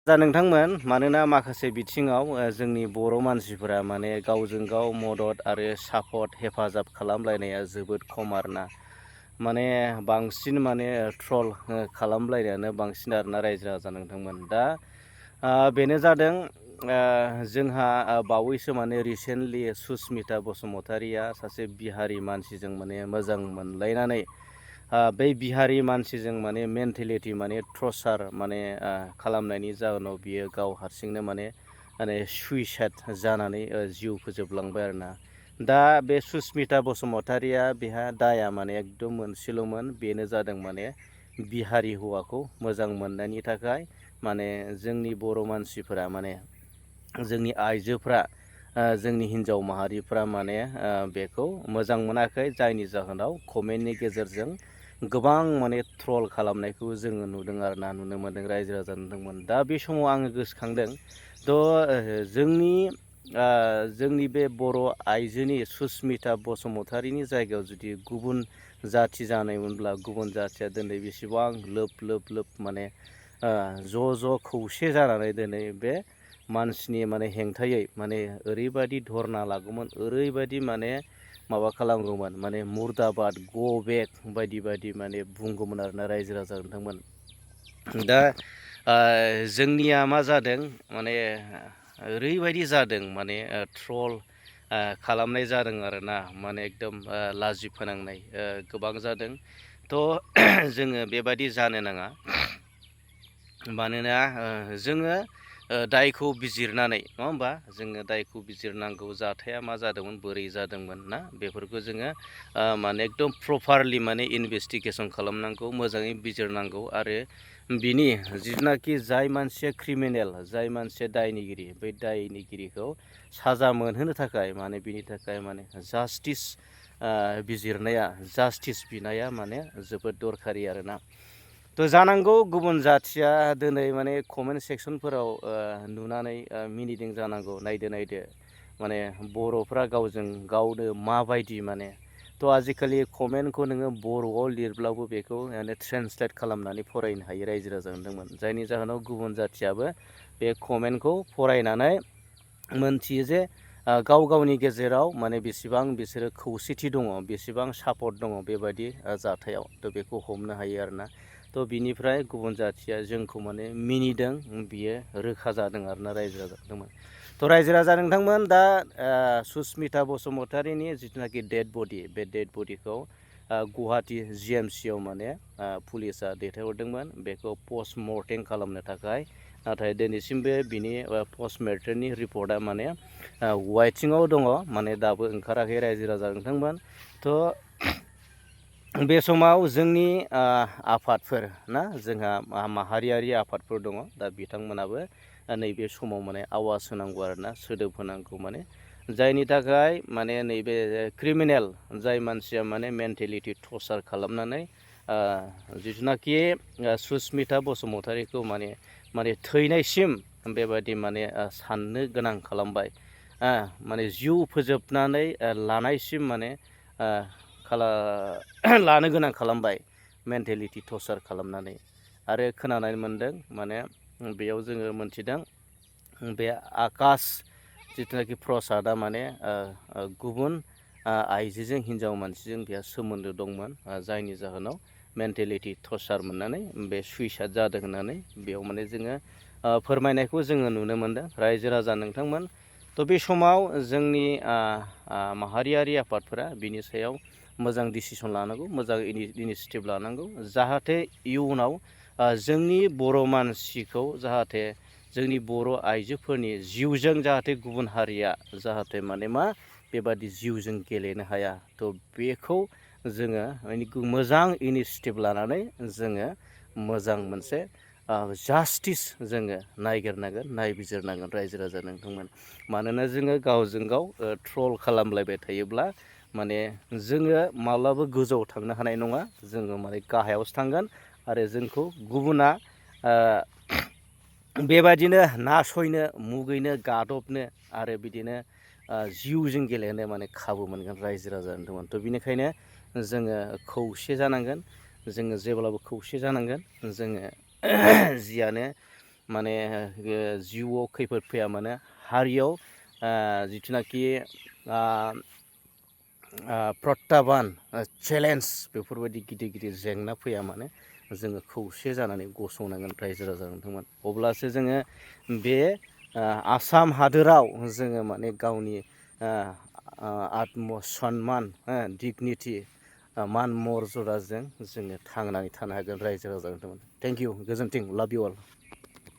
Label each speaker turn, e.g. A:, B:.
A: दा नोंथांमोन मानोना माखासे बिथिङाव जोंनि बर' मानसिफोरा माने गावजों गाव मदद आरो सापर्ट हेफाजाब खालामलायनाया जोबोद खम आरोना। माने बांसिन माने ट्रल खालामलायनायानो बांसिन आरोना रायजो राजा नोंथांमोन। दा बेनो जादों जोंहा बावैसो माने रिसेन्टलि सुस्मिता बसुमतारिया सासे बिहारि मानसिजों माने मोजां मोनलायनानै बै बिहारि मानसिजों माने मेन्टेलिटि माने टर्चार माने खालामनायनि जाहोनाव बियो गाव हारसिंनो माने सुइसाइड जानानै जिउ फोजोबलांबाय आरोना। दा बे सुस्मिता बसुमतारिया बेहा दाया माने एकदम मोनसेल'मोन, बेनो जादों माने बिहारि हौवाखौ मोजां मोननायनि थाखाय माने जोंनि बर' मानसिफोरा माने जोंनि आइजोफ्रा जोंनि हिन्जाव माहारिफ्रा माने बेखौ मोजां मोनाखै, जायनि जाहोनाव कमेन्टनि गेजेरजों गोबां माने ट्रल खालामनायखौ जोङो नुदों आरोना, नुनो मोन्दों, रायजो राजा नुदोंमोन। दा बे समाव आङो गोसोखांदों जोंनि बे बर' आइजोनि सुस्मिता बसुमतारिनि जायगायाव जुदि गुबुन जाथि जानायमोनब्ला गुबुन जाथिया दिनै बेसेबां लोब लोब माने ज' खौसे जानानै दिनै बे मानसिनि माने हेंथायै माने ओरैबायदि धरना लागौमोन, ओरैबायदि माने माबा खालामगौमोन, माने मुर्दाबाद गो बेक बायदि माने बुंगौमोन आरोना रायजो राजा नोंथांमोन। दा जोंनिया मा जादों माने ओरैबायदि जादों माने ट्रल खालामनाय जादों आरोना, माने एकदम लाजि फोनांनाय गोबां जादों। थ' जोङो बेबायदि जानो नाङा। मानोना जोङो दायखौ बिजिरनानै, नङा होमबा, जोङो दायखौ बिजिरनांगौ, जाथाया मा जादोंमोन, बोरै जादोंमोन ना, बेफोरखौ जोङो माने एकदम प्रपारलि माने इनभेस्टिगेसन खालामनांगौ, मोजाङै बिजिरनांगौ। आरो बिनि जिथुनाखि जाय मानसिया क्रिमिनेल, जाय मानसिया दायनिगिरि, बै दायनिगिरिखौ साजा मोनहोनो थाखाय माने बिनि थाखाय माने जास्टिस बिजिरनाया, जास्टिस बिनाया माने जोबोद दरखारि आरोना। थ' जानांगौ गुबुन जाथिया दिनै माने कमेन्ट सेक्सनफोराव नुनानै मिनिदों जानांगौ, नायदो माने बर'फ्रा गावजों गावनो माबायदि माने। थ' आजिखालि कमेन्टखौ नोङो बर'आव लिरब्लाबो बेखौ माने ट्रेन्सलेट खालामनानै फरायनो हायो रायजो राजा नोंथांमोन, जायनि जाहोनाव गुबुन जाथियाबो बे कमेन्टखौ फरायनानै मोनथियो जे गाव गावनि गेजेराव माने बेसेबां बिसोरो खौसेथि दङ, बेसेबां सापर्ट दङ बेबायदि जाथायाव। थ' बेखौ हमनो हायो आरोना। थ' बिनिफ्राय गुबुन जाथिया जोंखौ माने मिनिदों, बियो रोखा जादों आरोना रायजो राजा नोंथांमोन। थ' रायजो राजा नोंथांमोन, दा सुस्मिता बसुमतारिनि जिथुनाखि डेड बडि, बे डेड बडिखौ गुवाहाटि GMCआव माने पुलिसा दैथायहरदोंमोन बेखौ पस्ट मर्टेम खालामनो थाखाय। नाथाय दिनैसिमबो बिनि पस्ट मर्टेमनि रिपर्टआ माने वाइटिंआव दङ, माने दाबो ओंखाराखै रायजो राजा नोंथांमोन। थ' बे समाव जोंनि आफादफोर ना, जोंहा माहारियारि आफादफोर दङ, दा बिथांमोनाबो नैबे समाव माने आवाज होनांगौ आरोना, सोदोब होनांगौ, माने जायनि थाखाय माने नैबे क्रिमिनेल, जाय मानसिया माने मेन्टेलिटि टर्चार खालामनानै जिथुनाखि सुस्मिता बसुमतारिखौ माने थैनायसिम बेबायदि माने साननो गोनां खालामबाय, माने जिउ फोजोबनानै लानायसिम माने लानो गोनां खालामबाय, मेन्टेलिटि टर्चार खालामनानै। आरो खोनानाय मोन्दों माने बेयाव जोङो मोनथिदों बे आकाश जिथुनाखि प्रसादआ माने गुबुन आइजोजों, हिन्जाव मानसिजों बेहा सोमोन्दो दंमोन, जायनि जाहोनाव मेन्टेलिटि टर्चार मोननानै बे सुइसाइड जादों होननानै बेयाव माने जोङो फोरमायनायखौ जोङो नुनो मोन्दों रायजो राजा नोंथांमोन। थ' बे समाव जोंनि माहारियारि आफादफोरा बिनि सायाव मोजां डिसिसन लानांगौ, मोजां इनिसिएटिभ लानांगौ, जाहाथे इयुनाव जोंनि बर' मानसिखौ, जाहाथे जोंनि बर' आइजोफोरनि जिउजों जाहाथे गुबुन हारिया जाहाथे माने मा बेबादि जिउजों गेलेनो हाया। थ' बेखौ जोङो मोजां इनिसिएटिभ लानानै जोङो मोजां मोनसे जास्टिस जोङो नायगिरनांगोन, नायबिजिरनांगोन रायजो राजा नोंथांमोन। मानोना जोङो गावजों गाव ट्रल खालामलायबाय थायोब्ला माने जोङो माब्लाबा गोजौआव थांनो हानाय नङा, जोङो माने गाहायावसो थांगोन। आरो जोंखौ गुबुना बेबादिनो नासयनो, मुगैनो, गादबनो आरो बिदिनो जिउजों गेलेनो माने खाबु मोनगोन रायजो राजा नोंथांमोन। थ' बिनिखायनो जोङो खौसे जानांगोन, जोङो जेब्लाबो खौसे जानांगोन। जोङो जियानो माने जिउआव खैफोद फैया मानो हारियाव जिथुनाखि प्रत्याबान चेलेन्ज बेफोरबायदि गिदिर गिदिर जेंना फैया मानो जोङो खौसे जानानै गसंनांगोन रायजो राजा नोंथांमोन अब्लासो जोङो बे आसाम हादोराव जोङो माने गावनि आत्म सन्मान डिगनिटि मान मर्यादाजों जोङो थांनानै थानो हागोन रायजो राजा नोंथांमोन थेंक इउ गोजोन्थों लाभ इउ अल